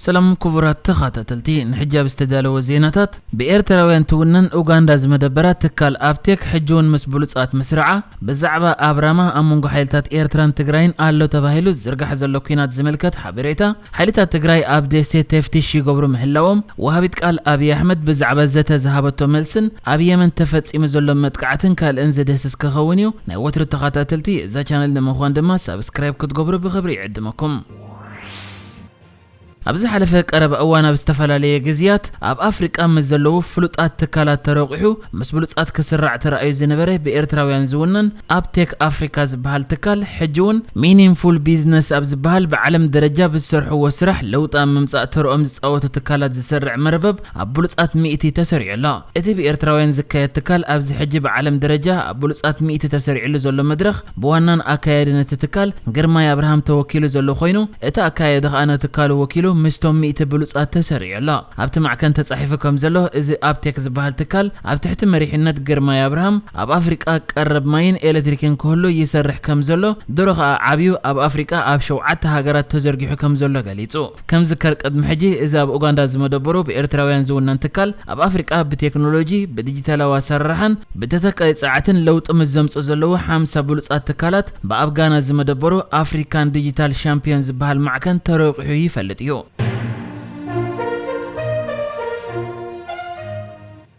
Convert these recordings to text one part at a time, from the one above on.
ሰላም ክቡራት ተኸታተልቲ፣ ንሕጂ ኣብ ዝተዳለወ ዜናታት፣ ብኤርትራውያን ትውነን ኡጋንዳ ዝመደበራ ትካል ኣብቴክ ሕጂ እውን ምስ ብሉጻት ምስራዓ፣ ብዛዕባ ኣብ ራማ ኣብ መንጎ ሓይልታት ኤርትራን ትግራይን ኣሎ ተባሂሉ ዝዝርጋሕ ዘሎ ኲናት ዝምልከት ሓበሬታ፣ ሓይልታት ትግራይ ኣብ ደሴ ተፍትሽ ይገብሩ ምህላዎም፣ ወሃቢት ቃል ኣብይ ኣሕመድ ብዛዕባ ዘተ ዝሃበቶ መልስን ኣብ የመን ተፈጺሙ ዘሎ መጥቃዕትን ካልእን ዝድህስስ ክኸውን እዩ። ናይ ወትሩ ተኸታተልቲ እዛ ቻነል ንምዃን ድማ ሳብስክራይብ ክትገብሩ ብኽብሪ ይዕድመኩም። ኣብ ዝሓለፈ ቀረባ እዋን ኣብ ዝተፈላለየ ግዜያት ኣብ ኣፍሪቃ ምስ ዘለዉ ፍሉጣት ትካላት ተረቂሑ ምስ ብሉጻት ክስራዕ ተራእዩ ዝነበረ ብኤርትራውያን ዝውነን ኣብቴክ ኣፍሪካ ዝበሃል ትካል፣ ሕጂ እውን ሚኒንፉል ቢዝነስ ኣብ ዝበሃል ብዓለም ደረጃ ብዝሰርሕዎ ስራሕ ለውጢ ኣብ ምምጻእ ተርኦም ዝጻወቱ ትካላት ዝሰርዕ መርበብ ኣብ ብሉጻት ሚእቲ ተሰሪዑ ኣሎ። እቲ ብኤርትራውያን ዝካየድ ትካል ኣብዚ ሕጂ ብዓለም ደረጃ ኣብ ብሉጻት ሚእቲ ተሰሪዕሉ ዘሎ መድረኽ ብዋናን ኣካያድን እቲ ትካል ግርማይ ኣብርሃም ተወኪሉ ዘሎ ኮይኑ፣ እቲ ኣካያዲ ከኣ ንትካሉ ወኪሉ ምስቶም ሚእቲ ብሉጻት ተሰሪዑ ኣሎ። ኣብቲ ማዕከን ተጻሒፉ ከም ዘሎ፣ እዚ ኣብቴክ ዝበሃል ትካል ኣብ ትሕቲ መሪሕነት ግርማይ ኣብርሃም ኣብ ኣፍሪቃ ቀረብ ማይን ኤሌክትሪክን ክህሉ ይሰርሕ ከም ዘሎ፣ ድሮ ከኣ ዓብዩ ኣብ ኣፍሪቃ ኣብ ሸውዓተ ሃገራት ተዘርጊሑ ከም ዘሎ ገሊጹ። ከም ዝከር ቅድሚ ሕጂ እዚ ኣብ ኡጋንዳ ዝመደበሩ ብኤርትራውያን ዝውነን ትካል ኣብ ኣፍሪቃ ብቴክኖሎጂ፣ ብዲጂታላዊ ኣሰራርሓን ብተተካኢ ጸዓትን ለውጢ ምስ ዘምጹ ዘለዉ ሓምሳ ብሉጻት ትካላት ብኣብ ጋና ዝመደበሩ ኣፍሪካን ዲጂታል ሻምፒዮን ዝበሃል ማዕከን ተረቂሑ ይፈልጥ እዩ።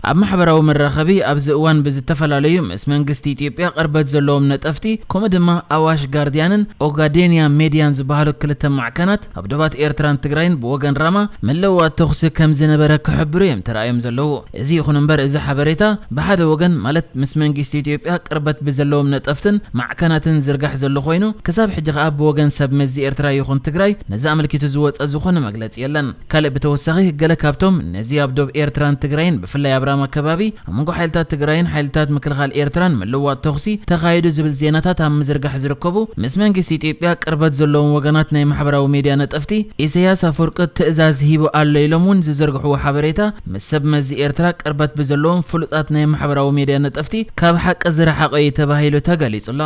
ኣብ ማሕበራዊ መራኸቢ ኣብዚ እዋን ብዝተፈላለዩ ምስ መንግስቲ ኢትዮጵያ ቅርበት ዘለዎም ነጠፍቲ ከምኡ ድማ ኣዋሽ ጋርዲያንን ኦጋዴንያ ሜድያን ዝበሃሉ ክልተ ማዕከናት ኣብ ዶባት ኤርትራን ትግራይን ብወገን ራማ ምልውዋጥ ተኹሲ ከም ዝነበረ ክሕብሩ እዮም ተራእዮም ዘለዉ። እዚ ይኹን እምበር እዚ ሓበሬታ ብሓደ ወገን ማለት ምስ መንግስቲ ኢትዮጵያ ቅርበት ብዘለዎም ነጠፍትን ማዕከናትን ዝርጋሕ ዘሎ ኮይኑ ክሳብ ሕጂ ከኣ ብወገን ሰብ መዚ ኤርትራ ይኹን ትግራይ ነዚ ኣመልኪቱ ዝወፀ ዝኾነ መግለፂ የለን። ካልእ ብተወሳኺ ገለ ካብቶም ነዚ ኣብ ዶብ ኤርትራን ትግራይን ብፍላይ ኣብ ራማ ከባቢ ኣብ መንጎ ሓይልታት ትግራይን ሓይልታት ምክልኻል ኤርትራን ምልውዋጥ ተኹሲ ተኻይዱ ዝብል ዜናታት ኣብ ምዝርጋሕ ዝርከቡ ምስ መንግስቲ ኢትዮጵያ ቅርበት ዘለዎም ወገናት ናይ ማሕበራዊ ሜድያ ነጠፍቲ ኢሳያስ ኣፈወርቂ ትእዛዝ ሂቡ ኣሎ ኢሎም እውን ዝዘርግሕዎ ሓበሬታ ምስ ሰብ መዚ ኤርትራ ቅርበት ብዘለዎም ፍሉጣት ናይ ማሕበራዊ ሜድያ ነጠፍቲ ካብ ሓቂ ዝረሓቐ እዩ ተባሂሉ ተገሊጹ ኣሎ።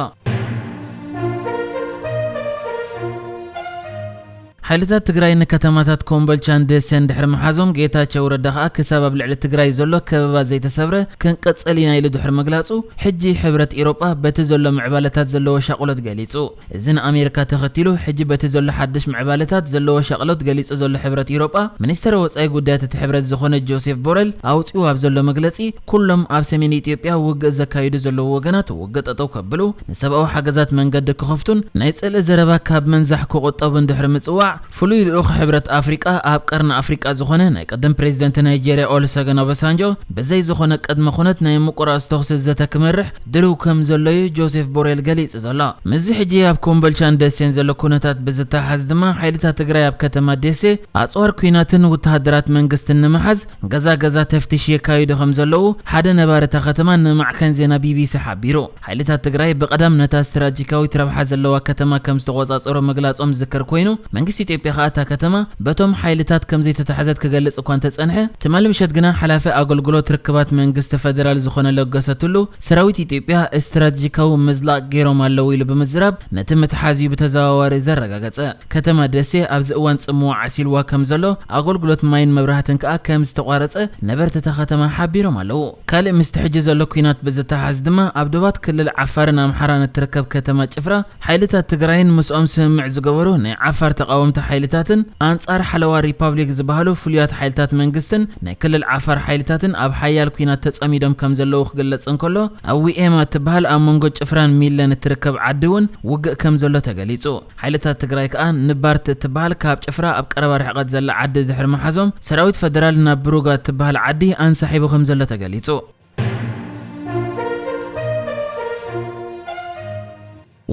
ሓይልታት ትግራይ ንከተማታት ኮምቦልቻን ደሴን ድሕሪ ምሓዞም ጌታቸው ረዳ ከኣ ክሳብ ኣብ ልዕሊ ትግራይ ዘሎ ከበባ ዘይተሰብረ ክንቅጽል ኢና ኢሉ ድሕሪ ምግላጹ ሕጂ ሕብረት ኢሮጳ በቲ ዘሎ ምዕባለታት ዘለዎ ሻቕሎት ገሊጹ። እዚ ንኣሜሪካ ተኸቲሉ ሕጂ በቲ ዘሎ ሓድሽ ምዕባለታት ዘለዎ ሻቕሎት ገሊጹ ዘሎ ሕብረት ኢሮጳ ሚኒስተር ወጻኢ ጉዳያት እቲ ሕብረት ዝኾነ ጆሴፍ ቦረል ኣውጺኡ ኣብ ዘሎ መግለጺ ኩሎም ኣብ ሰሜን ኢትዮጵያ ውግእ ዘካይዱ ዘለዉ ወገናት ውግእ ጠጠው ከብሉ ንሰብኣዊ ሓገዛት መንገዲ ክኸፍቱን ናይ ጽልኢ ዘረባ ካብ ምንዛሕ ክቑጠቡን ድሕሪ ምጽዋዕ ፍሉይ ልኡኽ ሕብረት ኣፍሪቃ ኣብ ቀርኒ ኣፍሪቃ ዝኾነ ናይ ቀደም ፕሬዚደንት ናይጄርያ ኦሉሰገን ኦባሳንጆ ብዘይ ዝኾነ ቅድመ ኩነት ናይ ምቁራጽ ተኹሲ ዘተ ክመርሕ ድልው ከም ዘሎ እዩ ጆሴፍ ቦሬል ገሊጹ ዘሎ። ምስዚ ሕጂ ኣብ ኮምቦልቻን ደሴን ዘሎ ኩነታት ብዝተሓዝ ድማ ሓይልታት ትግራይ ኣብ ከተማ ደሴ ኣጽዋር ኲናትን ወተሃደራት መንግስትን ንምሓዝ ገዛ ገዛ ተፍትሽ የካይዱ ከም ዘለዉ ሓደ ነባሪ እታ ከተማ ንማዕከን ዜና ቢቢሲ ሓቢሩ። ሓይልታት ትግራይ ብቐዳም ነታ ስትራቴጂካዊት ረብሓ ዘለዋ ከተማ ከም ዝተቖጻጸሩ ምግላጾም ዝዝከር ኮይኑ፣ መንግስቲ ኢትዮጵያ ከኣ እታ ከተማ በቶም ሓይልታት ከም ዘይተታሕዘት ክገልጽ እኳ እንተጸንሐ፣ ትማሊ ምሸት ግና ሓላፊ ኣገልግሎት ርክባት መንግስቲ ፈደራል ዝኾነ ለገሰ ቱሉ፣ ሰራዊት ኢትዮጵያ ስትራቴጂካዊ ምዝላቕ ገይሮም ኣለዉ ኢሉ ብምዝራብ፣ ነቲ ምትሓዝ እዩ ብተዘዋዋሪ ዘረጋገጸ። ከተማ ደሴ ኣብዚ እዋን ጽምዋ ዓሲልዋ ከም ዘሎ፣ ኣገልግሎት ማይን መብራህትን ከኣ ከም ዝተቋረጸ ነበርቲ እታ ከተማ ሓቢሮም ኣለዉ። ካልእ ምስቲ ሕጂ ዘሎ ኲናት ብዝተሓዝ ድማ፣ ኣብ ዶባት ክልል ዓፋርን ኣምሓራን እትርከብ ከተማ ጭፍራ፣ ሓይልታት ትግራይን ምስኦም ስምምዕ ዝገበሩ ናይ ዓፋር ተቓወምቲ ሓይልታትን ኣንጻር ሓለዋ ሪፓብሊክ ዝበሃሉ ፍሉያት ሓይልታት መንግስትን ናይ ክልል ዓፋር ሓይልታትን ኣብ ሓያል ኲናት ተጸሚዶም ከም ዘለዉ ክግለጽ እንከሎ፣ ኣብ ዊኤማ እትበሃል ኣብ መንጎ ጭፍራን ሚለን እትርከብ ዓዲ እውን ውግእ ከም ዘሎ ተገሊጹ። ሓይልታት ትግራይ ከኣ ንባርት እትበሃል ካብ ጭፍራ ኣብ ቀረባ ርሕቀት ዘላ ዓዲ ድሕሪ ምሓዞም፣ ሰራዊት ፈደራል ናብ ብሩጋ እትበሃል ዓዲ ኣንሳሒቡ ከም ዘሎ ተገሊጹ።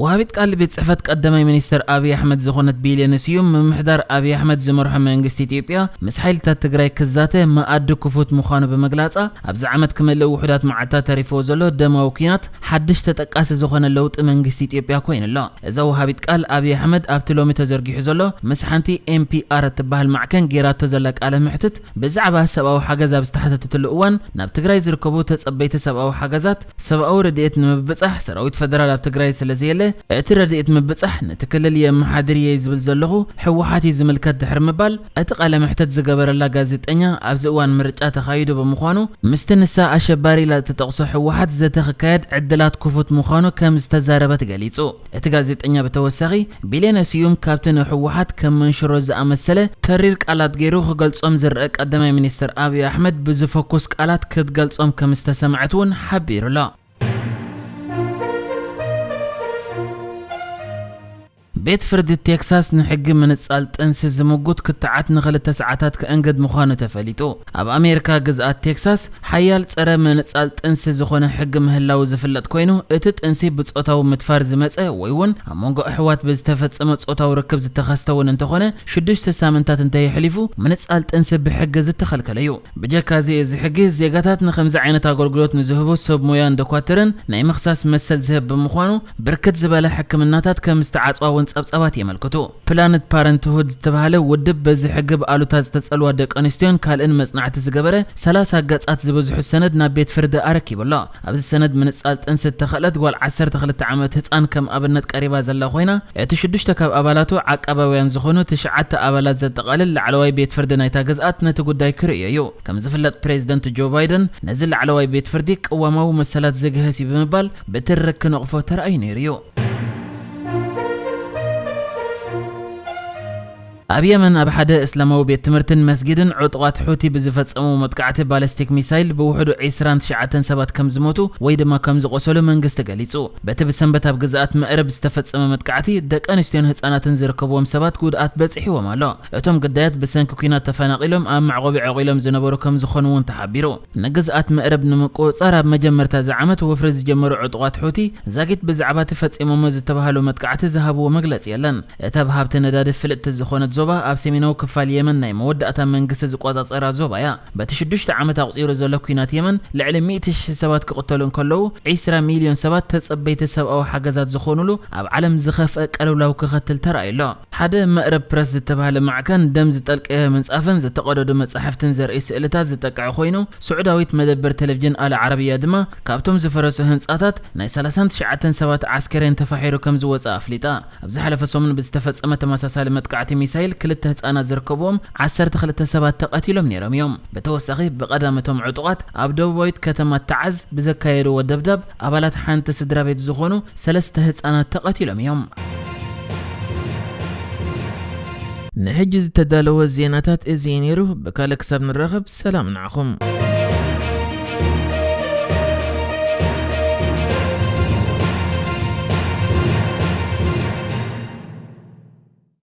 ወሃቢት ቃል ቤት ጽሕፈት ቀዳማይ ሚኒስትር ኣብይ ኣሕመድ ዝኾነት ቢሌን ስዩም፣ ምምሕዳር ኣብይ ኣሕመድ ዝመርሖ መንግስቲ ኢትዮጵያ ምስ ሓይልታት ትግራይ ክዛተ መኣዲ ክፉት ምዃኑ ብምግላጻ፣ ኣብዚ ዓመት ክመልእ ውሑዳት መዓልታት ተሪፍዎ ዘሎ ደማዊ ኲናት ሓድሽ ተጠቃሲ ዝኾነ ለውጢ መንግስቲ ኢትዮጵያ ኮይኑ ኣሎ። እዛ ወሃቢት ቃል ኣብይ ኣሕመድ ኣብቲ ሎሚ ተዘርጊሑ ዘሎ ምስ ሓንቲ ኤምፒኣር እትበሃል ማዕከን ጌራቶ ዘላ ቃለ መሕትት ብዛዕባ ሰብኣዊ ሓገዝ ኣብ ዝተሓተተትሉ እዋን ናብ ትግራይ ዝርከቡ ተጸበይቲ ሰብኣዊ ሓገዛት ሰብኣዊ ረድኤት ንምብጻሕ ሰራዊት ፈደራል ኣብ ትግራይ ስለ ዘየለ እቲ ረድኤት ምብጻሕ ነቲ ክልል የመሓድር እየ ዝብል ዘለኹ ህወሓት እዩ ዝምልከት ድሕሪ ምባል፣ እቲ ቃለ መሕተት ዝገበረላ ጋዜጠኛ ኣብዚ እዋን ምርጫ ተኻይዱ ብምዃኑ፣ ምስቲ ንሳ ኣሸባሪ ኢላ እትጠቕሶ ህወሓት ዘተ ክካየድ ዕድላት ክፉት ምዃኑ ከም ዝተዛረበት ገሊጹ። እቲ ጋዜጠኛ ብተወሳኺ፣ ቢሌነ ስዩም ካብቲ ንህወሓት ከም መንሽሮ ዝኣመሰለ ተሪር ቃላት ገይሩ ክገልጾም ዝረአ ቀዳማይ ሚኒስትር ኣብይ ኣሕመድ ብዝፈኩስ ቃላት ክትገልጾም ከም ዝተሰምዐት እውን ሓቢሩ ኣሎ። ቤት ፍርዲ ቴክሳስ ንሕጊ ምንጻል ጥንሲ ዝምጉት ክትዓት ንኽልተ ሰዓታት ክእንግድ ምዃኑ ተፈሊጡ። ኣብ ኣሜሪካ ግዝኣት ቴክሳስ ሓያል ጸረ ምንጻል ጥንሲ ዝኾነ ሕጊ ምህላው ዝፍለጥ ኮይኑ፣ እቲ ጥንሲ ብጾታዊ ምትፋር ዝመጸ ወይ እውን ኣብ መንጎ ኣሕዋት ብዝተፈጸመ ጾታዊ ርክብ ዝተኸስተ እውን እንተኾነ፣ ሽዱሽተ ሳምንታት እንተየሕሊፉ ምንጻል ጥንሲ ብሕጊ ዝተኸልከለ እዩ። ብጀካ እዚ፣ እዚ ሕጊ ዜጋታት ንከምዚ ዓይነት ኣገልግሎት ንዝህቡ ሰብ ሞያን ዶኳትርን ናይ ምኽሳስ መሰል ዝህብ ብምዃኑ፣ ብርክት ዝበለ ሕክምናታት ከም ዝተዓጽዋ እውን ጸብጻባት የመልክቱ። ፕላንድ ፓረንትሁድ ዝተባህለ ውድብ በዚ ሕጊ ብኣሉታ ዝተጸልዋ ደቂ ኣንስትዮን ካልእን መጽናዕቲ ዝገበረ ሰላሳ ገጻት ዝበዝሑ ሰነድ ናብ ቤት ፍርዲ ኣረኪቡ ኣሎ። ኣብዚ ሰነድ ምንጻል ጥንሲ እተኸለት ጓል ዓሰርተ ክልተ ዓመት ህጻን ከም ኣብነት ቀሪባ ዘላ ኮይና፣ እቲ ሽዱሽተ ካብ ኣባላቱ ዓቃባውያን ዝኾኑ ትሽዓተ ኣባላት ዘጠቓልል ላዕለዋይ ቤት ፍርዲ ናይታ ግዝኣት ነቲ ጉዳይ ክርእዮ እዩ። ከም ዝፍለጥ ፕሬዚደንት ጆ ባይደን ነዚ ላዕለዋይ ቤት ፍርዲ ቅዋማዊ መሰላት ዝግህስ እዩ ብምባል ብትሪ ክነቕፎ ተራእዩ ነይሩ እዩ። ኣብ የመን ኣብ ሓደ እስላማዊ ቤት ትምህርትን መስጊድን ዕጡቓት ሑቲ ብዝፈጸሙ መጥቃዕቲ ባለስቲክ ሚሳይል ብውሕዱ ዒስራን ትሽዓተን ሰባት ከም ዝሞቱ ወይ ድማ ከም ዝቖሰሉ መንግስቲ ገሊጹ። በቲ ብሰንበት ኣብ ግዝኣት መእረብ ዝተፈጸመ መጥቃዕቲ ደቂ ኣንስትዮን ህጻናትን ዝርከብዎም ሰባት ጉድኣት በጺሕዎም ኣሎ። እቶም ግዳያት ብሰንኪ ኲናት ተፈናቒሎም ኣብ መዕቆቢ ዕቑሎም ዝነበሩ ከም ዝኾኑ እውን ተሓቢሩ። ንግዝኣት መእረብ ንምቁጽጻር ኣብ መጀመርታ እዚ ዓመት ወፍሪ ዝጀመሩ ዕጡቓት ሑቲ ዛጊት ብዛዕባ እቲ ፈጺሞሞ ዝተባህሉ መጥቃዕቲ ዝሃብዎ መግለጺ የለን። እታ ብሃብቲ ነዳዲ ፍልጥቲ ዝኾነት ዞባ ኣብ ሰሜናዊ ክፋል የመን ናይ መወዳእታ መንግስቲ ዝቆጻጸራ ዞባ እያ። በቲ ሽዱሽተ ዓመት ኣቑጺሩ ዘሎ ኲናት የመን ልዕሊ ሚእቲ ሽሕ ሰባት ክቕተሉ እንከለዉ፣ ዒስራ ሚልዮን ሰባት ተጸበይቲ ሰብኣዊ ሓገዛት ዝኾኑሉ ኣብ ዓለም ዝኸፍአ ቅልውላው ክኸትል ተራእዩ ኣሎ። ሓደ መእረብ ፕረስ ዝተባህለ ማዕከን ደም ዝጠልቀየ ምንጻፍን ዝተቐደዱ መጻሕፍትን ዘርኢ ስእልታት ዝጠቅዐ ኮይኑ፣ ስዑዳዊት መደበር ቴሌቪዥን ኣል ዓረብያ ድማ ካብቶም ዝፈረሱ ህንጻታት ናይ ሰላሳን ትሽዓተን ሰባት ዓስከሬን ተፋሒሩ ከም ዝወጸ ኣፍሊጣ። ኣብ ዝሓለፈ ሰሙን ብዝተፈጸመ ተመሳሳሊ መጥቃዕቲ ሚሳይል ክልተ ህጻናት ዝርከብዎም ዓሰርተ ክልተ ሰባት ተቐቲሎም ነይሮም እዮም። ብተወሳኺ ብቐዳም እቶም ዕጡቓት ኣብ ደቡባዊት ከተማ ተዓዝ ብዘካየድዎ ደብዳብ ኣባላት ሓንቲ ስድራ ቤት ዝኾኑ ሰለስተ ህጻናት ተቐቲሎም እዮም። ንሕጂ ዝተዳለወ ዜናታት እዚ እዩ ነይሩ። ብካልእ ክሳብ ንራኸብ ሰላም ንዓኹም።